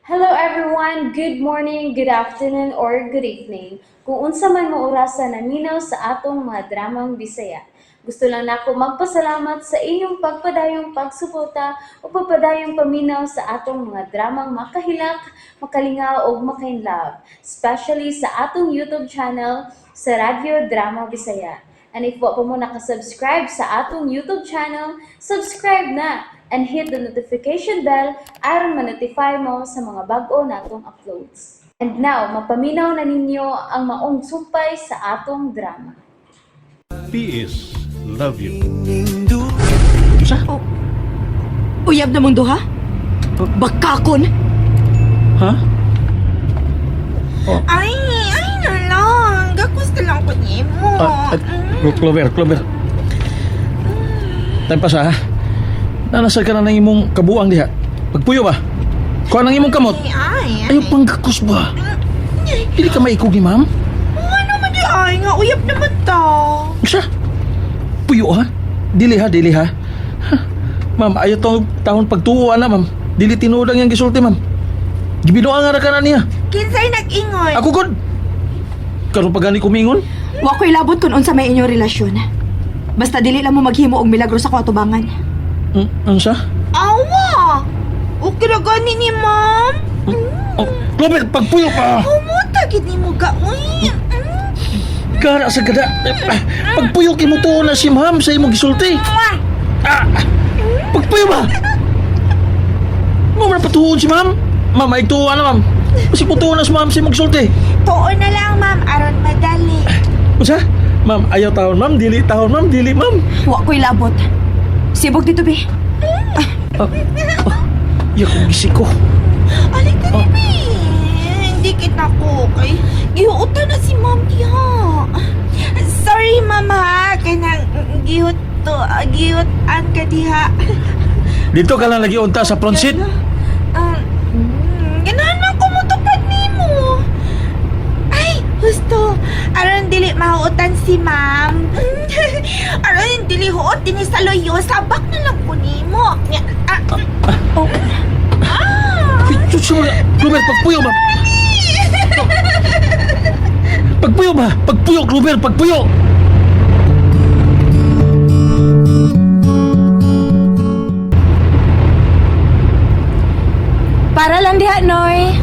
Hello everyone! Good morning, good afternoon, or good evening. Kung unsa man mo orasa naminaw sa atong mga dramang Bisaya. Gusto lang nako magpasalamat sa inyong pagpadayong pagsuporta o pagpadayong paminaw sa atong mga dramang makahilak, makalingaw ug makainlove, especially sa atong YouTube channel sa Radyo Drama Bisaya. And if wa pa mo nakasubscribe sa atong YouTube channel, subscribe na and hit the notification bell aron ma-notify mo sa mga bag-o natong uploads. And now, mapaminaw na ninyo ang maong sumpay sa atong drama. PS Love you. Sa? Oh. Uyab na mong duha? Bakakon? Ha? Ay, ay na lang. Gakos na lang ko nimo. Ah, ah, Clover, Clover. Time pa sa ha? Nanasal ka na ng imong kabuang diha. Pagpuyo ba? Kuha ng imong kamot. Ay, ay. Ayaw panggakus ba? Dili ka maikog ni ma'am? Ano man di ay nga uyab naman ta. Sa? Puyo ha? Dili ha, dili ha. Ha? Ma'am, ayaw tong taon pagtuo na ma'am. Dili tinuod ang iyang gisulti ma'am. Gibinuang nga ra ka na niya. Kinsay nag-ingon? Ako gud. Karon pa gani kumingon? Wa ko'y labot kung unsa may inyong relasyon. Basta dili lang mo maghimo og milagro sa katubangan. Unsa? Awa. Okay ra gani ni ma'am. Oh, Clover, pagpuyo pa. Humuta gid nimo ga uy. Gara sa gada. Pagpuyo kay mo tuo na si ma'am sa imong gisulti. Ah, pagpuyo ba? Mo man patuon si ma'am. Ma'am, ay tuo na ma'am. Kasi putuon na si ma'am sa imong gisulti. Tuo na lang ma'am aron madali. Unsa? Ma'am, ayaw taon ma'am, dili taon ma'am, dili ma'am. Wa ko'y labot. Sibog dito, be. Ah, ah, ya kong gisik ko. Alik ka ni be. Hindi kita ko kay gihuotan na si ma'am diha. Sorry ma'am ha kay nang gihut to gihutan ka diha. Dito ka lang lagi unta sa front seat. Ganahan man ko motupad nimo. Ay, husto. Aron dili mahuotan si ma'am. Aron dili huot dinhi sa loyo, sabak na lang ko nimo. Nya, ah, Oh, Ay, Diyos mo. Clover, pagpuyo ba? Pagpuyo ba? Pagpuyo, Clover, pagpuyo! Para lang diha, Noy.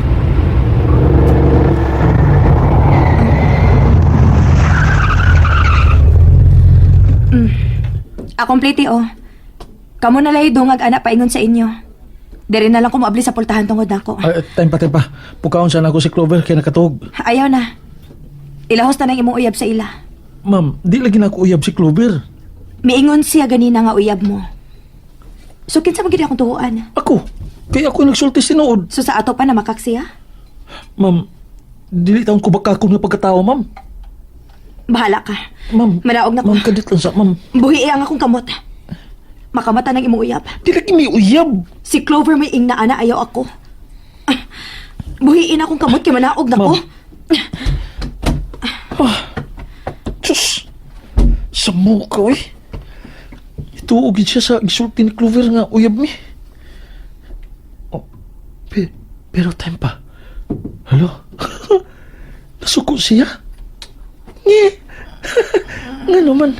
Akong plate, oh. Kamo na lay dungag ana paingon sa inyo. Diri na lang ko moabli sa pultahan tungod nako. Ay, time pa, time pa. Pukaon sana ako si Clover kay nakatuog. Ayaw na. Ilahos na nang imong uyab sa ila. Ma'am, di lagi na ako uyab si Clover. Miingon siya ganina nga uyab mo. So kinsa man gid akong tuhuan? Ako, kaya ako yung nagsulti sinuod. So sa ato pa na makak siya? Ma'am, dili taon ko bakakon nga pagkatao, ma'am. Bahala ka. Ma'am, Manaog na ko. Ma'am, kadit lang sa, ma'am. Buhi ang akong kamot. Makamata ng imong uyab. Di lagi may uyab. Si Clover may ingna ana ayaw ako. Ah, buhiin akong kamot kay manaog na ko. Ma'am. Ah, Diyos, sa mukha, eh. Ituog gid siya sa gisulti ni Clover nga uyab mi. Oh, pero time pa. Halo? Nasuko siya? Nye! Nga naman.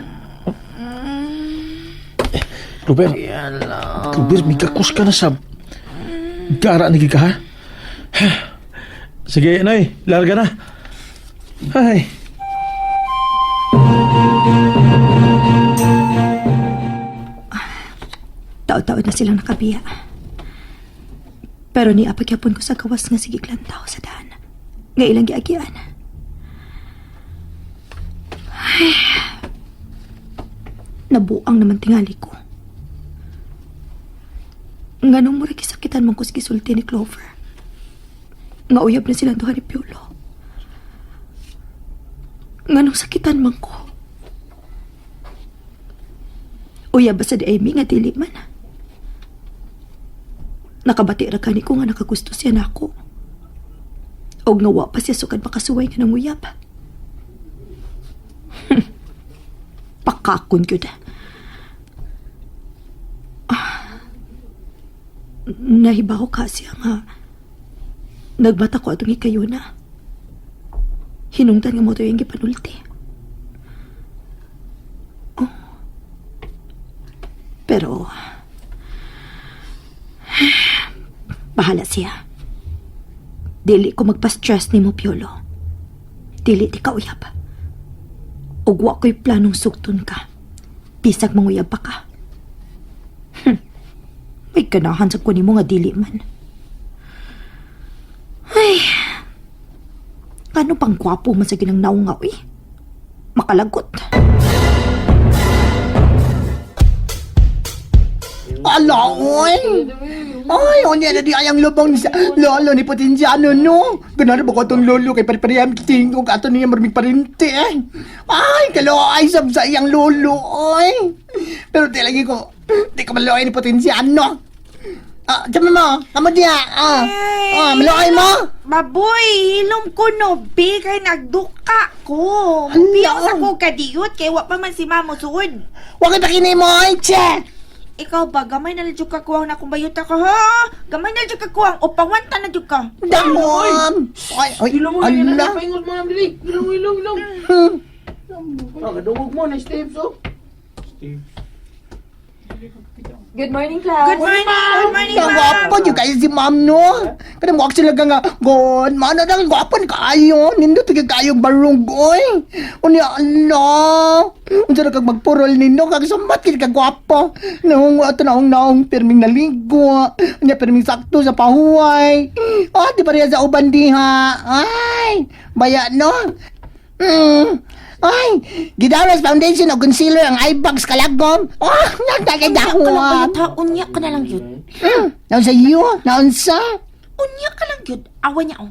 Eh, Clover, Clover, may kakus ka na sa... Gara na ka, ha? Sige, Noy, larga na. Ay. Taod-taod na silang nakabiya. Pero niapagyapon ko sa gawas nga sige tao sa daan. Nga ilang giagian. Ay. Nabuang naman tingali ko. Nga nung mura kisakitan man ko sa gisulti ni Clover. Nga uyab na silang duha ni Piolo. Nga nung sakitan man ko. Uyab ba sa di Amy nga dili man. Nakabati ra kani ko nga nakagusto siya nako. Og nga wa pa siya sukad makasuway nga nanguyab. Pakakon gyud. Ah, nahibaw ka siya nga Nagbata ko atong ikayo na. Hinungdan nga mo to yung gipanulti. Oh. Pero, bahala siya. Dili ko magpa-stress ni mo, Piolo. Dili ti ka uyab. Ug wa ko'y planong sugton ka. Bisag manguyab pa ka. May ganahan sa kunin mo nga dili man. Ay, ano pang gwapo man sa ginang naungaw eh. Makalagot. Ala, oy! Ay, unya na di ayang lubong sa lolo ni Potensiano, no? Ganun ba ko itong lolo kay paripareham tingog ato niya maraming parinti, eh. Ay, kaloay sab sa iyang lolo, oy! Pero di lagi ko, di ko maluoy ni Potensiano. Ah, tama mo, amo diya, ah. Ah, maluoy mo? Baboy, hilom ko no, be, kay nagduka ko. Hala. Biyaw sa ko kadiyot, kay wa pa man si mamo suod. Huwag ka pakini mo, oy, che! Ikaw ba, gamay na lang jud ka kuwang na kung bayot ka, ha? Gamay na jud ka kuwang, o pawanta na jud ka. Damon! Ay, ay, Ilong mo, ilong ala. paingon mo dili. Ilong, ilong, ilong. Ah, kadungog mo na Steve so. Steve. Good morning, class. Good morning, good morning, Ang ma'am. gwapo yun kayo si ma'am, no? Kada mo sila ka nga, God, mana na, gwapo na kaayo. Nindot ka kayo barong, oy. Unya, ala. Unsa na kag magpurol nino, kag sumbat kid ka gwapo. Naong, ato naong naong, pirming naligo. Unya, pirming sakto sa pahuway. Ah, di pareha sa uban diha. Ay, baya, no? Ay, Gidaras Foundation o concealer ang eye bags kalagom. Oh, Unya ka lang nagkakadawa. bayot, ha? Unya ka na lang yun. Naon sa iyo? Naon sa? Unya ka lang yun. Awa niya, oh.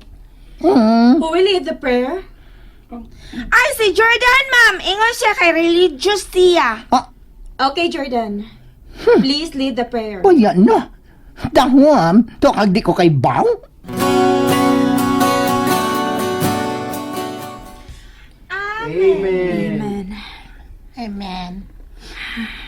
Who will lead the prayer? Ay, si Jordan, ma'am. Ingon siya kay religious siya. Ah, Okay, Jordan. Please lead the prayer. kuya no. Dahwam, to kag di ko kay baw. Amen. Amen. Amen.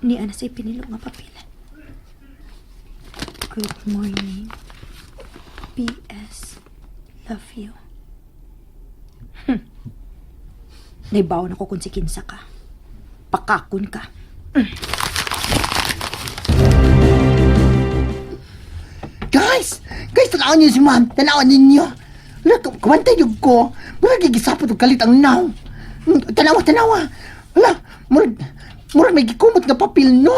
Ni ana sa ipinilo nga papel. Good morning. P.S. Love you. Naibaw na ko kung si Kinsa ka. Pakakon ka. Guys, guys, tanawan niyo si ma'am. Tanawan ninyo. Wala, kumantay yung ko. Murag gigisapot og kalit ang naw. Tanawa, tanawa. Wala, murag, murag may gikumot nga papel, no?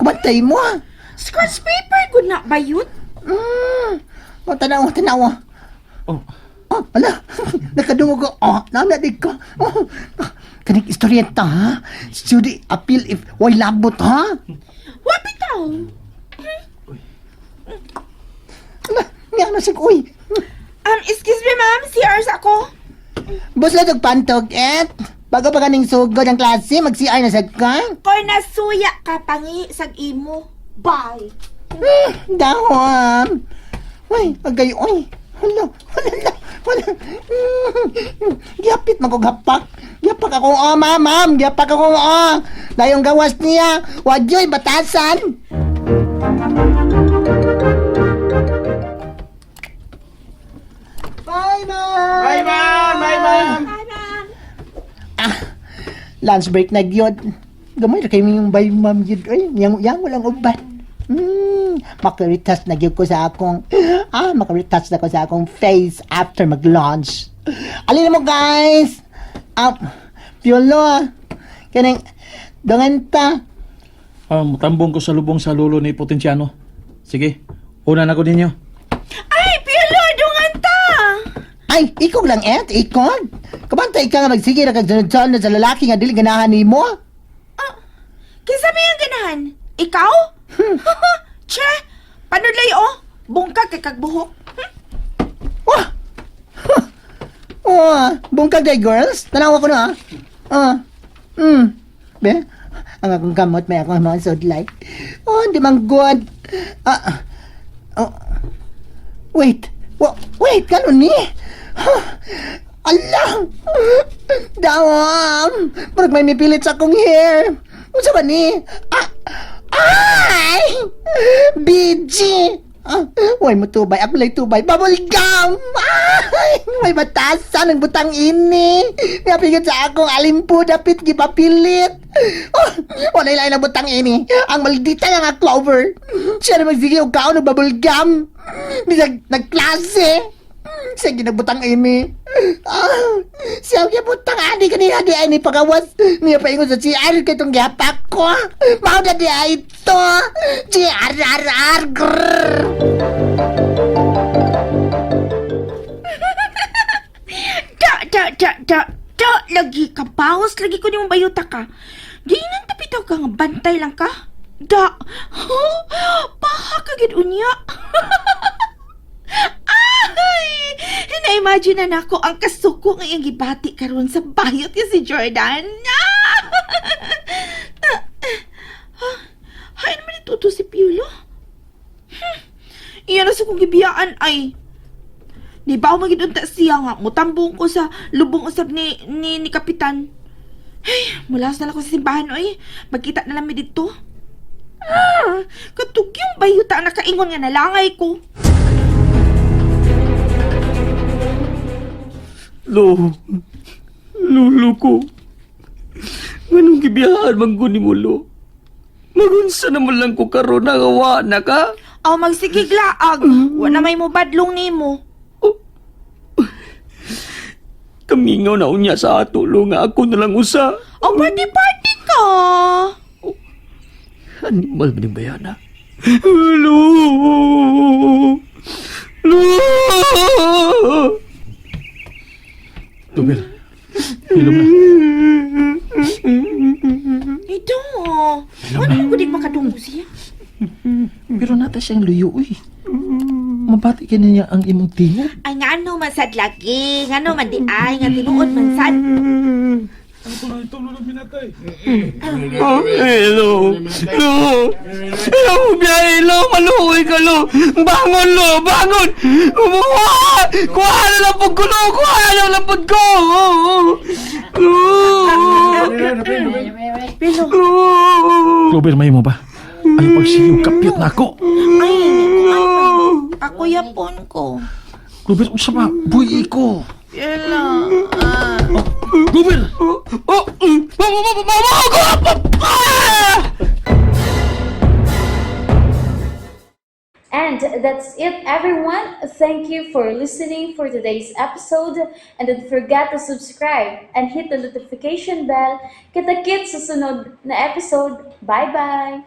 Kumantay mo, ah. Scotch paper, good na bayot. Oh, tanawa, tanawa. Oh. Oh, ala, nakadungog ko. Oh, nauna di ko. Oh, kaning istoryeta, ha? Studi appeal if way labot, ha? Wa bitaw. Ala, niya na sig uy. Excuse me, ma'am. CR sa ako. Buslo og pantog, et. Bago pa kaning sugod ang klase, mag-CR na sad ka. Koy nasuya ka pangi sag imo. Bye. Dahon. Uy, agay, uy. Hala, hala, hala, hala. Giyapit man kog hapak. Giyapak ako, oh, ma'am, ma'am. Giyapak ako, oh. Dayong gawas niya. Wadyo'y batasan. Bye, ma'am. Bye, ma'am. Bye, ma'am. Bye, ma'am. Ah, lunch break na gyud. Gamay ra kay yung bye ma'am gyud oy. Yang yang walang uban. Makaretouch na gyud ko sa akong makaretouch na ko sa akong face after mag-lunch. Alin mo guys. Ah, Piolo. Kaning dongenta. Ah, tambong ko sa lubong sa lolo ni Potensiano. Sige, una na ko ninyo. Ay, Piolo, dungan ta. Ay, ikog lang et, ikog. Kabantay ka nga magsige ra kag sunod-sunod sa lalaki nga dili ganahan nimo. Ah, kinsa may ang ganahan? Ikaw? Che, panudlay oh. Bungkag kay kag buhok. Wah! Huh. Oh, bungkag day girls. Tanawa ko na ah. Ah. Be, ang akong kamot may akong mga sudlay. Oh, di man good. Ah. Oh. Wait. Wait, ganun ni. Huh. Ala! Dawam! Murag may mipilit sa akong hair. Unsa ba ni? Ah! Ay! BG! Ah, way mo tubay, ako lang tubay. Bubble gum! Ay! May batasan ang butang ini. Niapigat sa akong alimpo, dapit gipapilit. Oh, walay lain ang butang ini. Ang maldita nga nga Clover. Siya na magsige og kaon og bubble gum. Bisag nagklase. Siya ginagbutang ini. Ah, siya gibutang ani kaniya di ay ni pagawas. Niya paingon sa CR kay tong gihapak ko. Mao na di ay ito. CR R R grrr. Da, da, da, da, da, lagi ka. Bawas lagi ko niyong bayuta ka. Di nang tapitaw ka nga bantay lang ka. Da, paha ka gid unya. Ay, na-imagine na nako ang kasuko nga iyang gibati karon sa bayot niya si Jordan. Ah! Hay naman ituto si Piolo. Iyan na sa kong gibiyaan ay. Di ba ako magidunta siya nga, mutambong ko sa lubong usab ni Kapitan. Ay, mula na lang ako sa simbahan, oy. Magkita na lang mi dito. Ah, katugyong bayuta ang nakaingon nga nalangay ko. Lo, lulo ko. Nganong gibiyahan man ko ni mo, lo? Magunsa naman lang ko karon nagawa na ka. Aw, magsigiglaag. Wa na may mubadlong nimo. Kamingaw na unya sa ato, lo, nga ako na lang usa. Aw, party party ka. Animal ba ni bayana? Lo! Lo! Tubel, ilom na. Ito. Ano mo gud makadunggo siya? Pero nata siyang luyo, uy. Mabati ka na niya ang imong tingog. Ay, nga ano man sad lagi. Nga ano man di ay, nga tinuod man sad. Oh, hello. Lo. Hello, biyahe, lo. Maluoy ka, lo. Bangon, lo. Bangon. Umuha. Kuha na lang pag ko, lo. Kuha na lang pag ko. Lo. Pero, Clover, may mo ba? Ay, pagsiyo, kapit na ako. ay, ay, ako yapon ko. Clover, unsa ba? Buhi ko. Yala. Clover! Oh, oh, mama, mama, ako! Ah! And that's it, everyone. Thank you for listening for today's episode. And don't forget to subscribe and hit the notification bell. Kita-kits sa sunod na episode. Bye-bye!